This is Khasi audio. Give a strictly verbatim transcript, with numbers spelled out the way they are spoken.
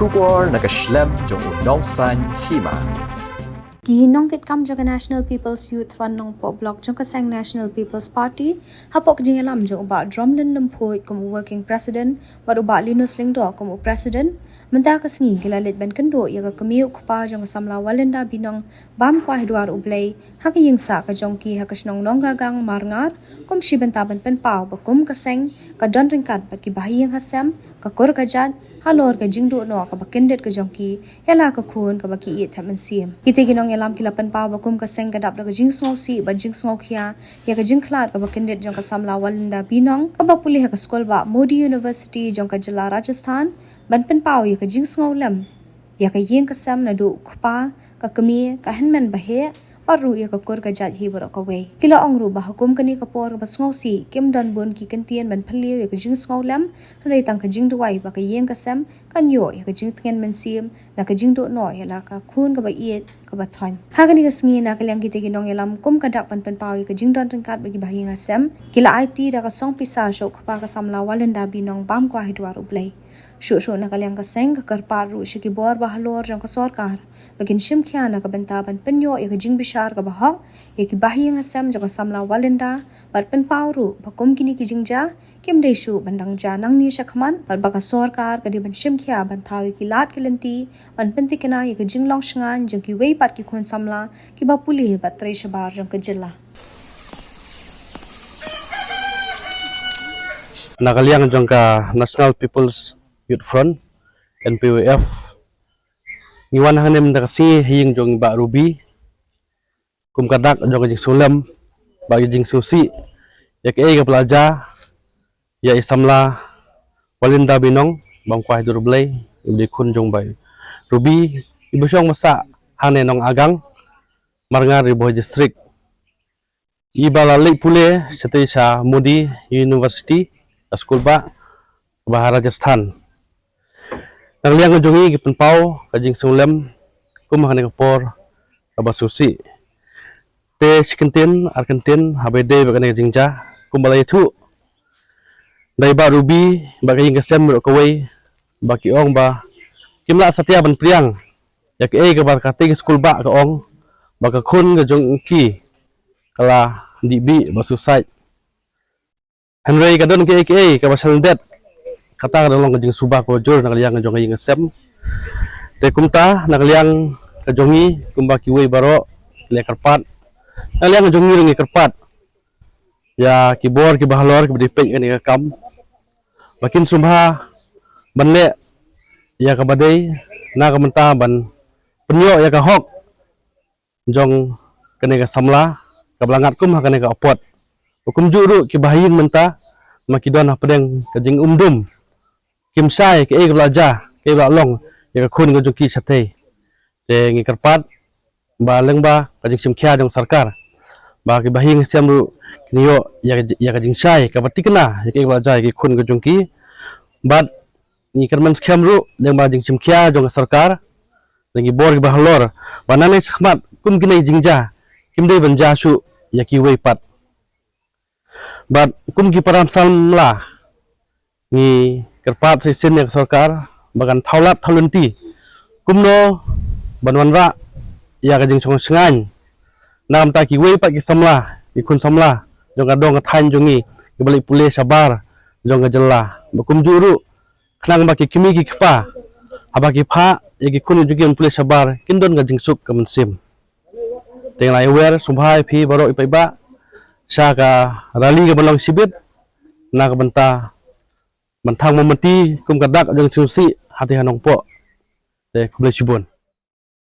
Khubor na ka shlem jong u Nongsaiñ Hima. Ki nongkitkam jong ka National People's Youth Front Nongpoh Block jong ka seng National People's Party, hapoh ka jingïalam jong u Bah Dromlin Lymphuid kum u Working President bad u Bah Linus Lyngdoh kum u President, mynta ka sngi ki la leit ban kynduh ïa ka kmie u kpa jong ka samla Walinda Binong bam kwah duar U Blei ha ka ïing sah ka jong ki ha ka shnong Nonggagang Marngar, kum shi bynta ban pynpaw ba kum ka seng ka don ryngkat bad ki bahaïing hasem, ka kur ka jait halor ka jingduh noh kaba kyndit ka jong ki ïa la ka khun kaba ki ïeit thep mynsiem. Kita ki nongïalam ki la pynpaw ba kum ka seng ka dap da ka jingsngewsih bad jingsngewkhia ïa ka jingkhlad kaba kyndit jong ka samla Walinda Binong kaba pule ha ka skul bah Modi University jong ka jylla Rajasthan, ban pynpaw ïa ka jingsngewlem ïa ka ïing ka sem naduh u kpa, ka kmie, ka hynmen baheh bad ruh ïa ka kur ka jait hi baroh kawei. Ki la ong ruh ba ha kum kane ka por kaba sngewsih kim don bun ki kyntien ban phylliew ïa ka jingsngewlem, hynrei tang ka jingduwai ba ka ïing ka sem kan ïoh ïa ka jingtngen mynsiem na ka jingduh noh ïa la ka khun kaba ïeit kaba thoiñ. Ha kane ka sngi na ka liang kita ki nongïalam kum ka dak ban pynpaw ïa ka jingdon ryngkat bad ki bahaïing hasem, ki la aiti da ka song pisa sha u kpa ka samla Walinda Binong bam kwah duar U Blei. Shuh shuh na ka liang ka seng ka kyrpad ruh sha ki bor bahalor jong ka sorkar ba kin shim khia na ka bynta ban pynïoh ïa ka jingbishar kaba hok ïa ki bahaïing hasem jong ka samla Walinda, bad pynpaw ruh ba kum kine ki jingjia kim dei shuh ban dang jia nangne shakhmat, bad ba ka sorkar ka dei ban shim khia ban thaw ïa ki lad ki lynti ban pyntikna ïa ka jinglong shngaiñ jong kiwei pat ki khun samla kiba pule bad trei shabar jong ka jylla. Na ka liang jong ka National People's Youth Front, N P Y F, ngi wan hangne mynta ka sngi ha ïing jong i Bah Ruby kum ka dak jong ka jingsngewlem bad ka jingsngewsih ïa kaei kaba la jia ïa i samla Walinda Binong bam kwah duar U Blei, iba dei khun jong Bah Ruby, iba shong ba sah hangne Nonggagang Marngar, Ri Bhoi District. Iba la leit pule shatei sha Modi University, ka skul bah kaba ha Rajasthan. Na ka liang ka jong ngi ki pynpaw ka jingsngewlem kum ha kane ka por kaba sngewsih. Te shi kyntien ar kyntien haba ïadei bad kane ka jingjia, kumba la ïathuh da i Bah Ruby bad ka ïing ka sem baroh kawei, ba ki ong ba kim lah satia ban pdiang ïa kaei kaba katei ka skul bah ka ong ba ka khun ka jong ki ka la dih bih bad suicide. Hynrei ka don kaei kaei kaba sngewdei, kata ka dang long ka jingsuba kaba jur na ka liang ka jong ka ïing ka sem. Te kumta na ka liang ka jong ngi kumba kiwei baroh ki la kyrpad, na ka liang ka jong ngi ruh ngi kyrpad ïa ki bor kiba halor kiba dei peit ïa kane ka kam ba kin sngewbha ban leh ïa kaba dei na ka bynta ban pynïoh ïa ka hok jong kane ka samla kaba la ngat kum ha kane ka apot. Ba kumjuh ruh kiba ha ïing mynta ma ki don hapdeng ka jingumdum, kim shai kaei kaba la jia, kaei kaba la long ïa ka khun ka jong ki shatei. Te ngi kyrpad ba lyngba ka jingshim khia jong sorkar ba kiba ha ïing ha sem ruh kin ïoh ïa ka, ïa ka jingshai kaba tikna ïa kaei kaba la jia ïa ki khun ka jong ki. Bad ngi kyrmen skhem ruh lyngba jingshim khia jong ka sorkar, jong ki bor kiba halor, ba nangne shakhmat kum kine ki jingjia kim dei ban jia shuh ïa kiwei pat. Bad kum ki para samla ngi kyrpad shisien ïa ka sorkar ba kan thaw lad thaw lynti kumno ban wanrah ïa ka jingshong shngaiñ na ka bynta kiwei pat ki samla, ki khun samla jong ka dong ka thaiñ jong ngi kiba leit pule shabar jong ka jylla. Ba kumjuh ruh khnang ba ki kmie ki kpa haba ki phah ïa ki khun jong ki ban pule shabar kin don ka jingsuk ka mynsiem. Te nga la ïawer sngewbha ïa phi baroh i paidbah sha ka rally kaba long shibit na ka bynta ban thang mombati kum ka dak jong ka jingsngewsih hatei ha Nongpoh. Te khublei shibun.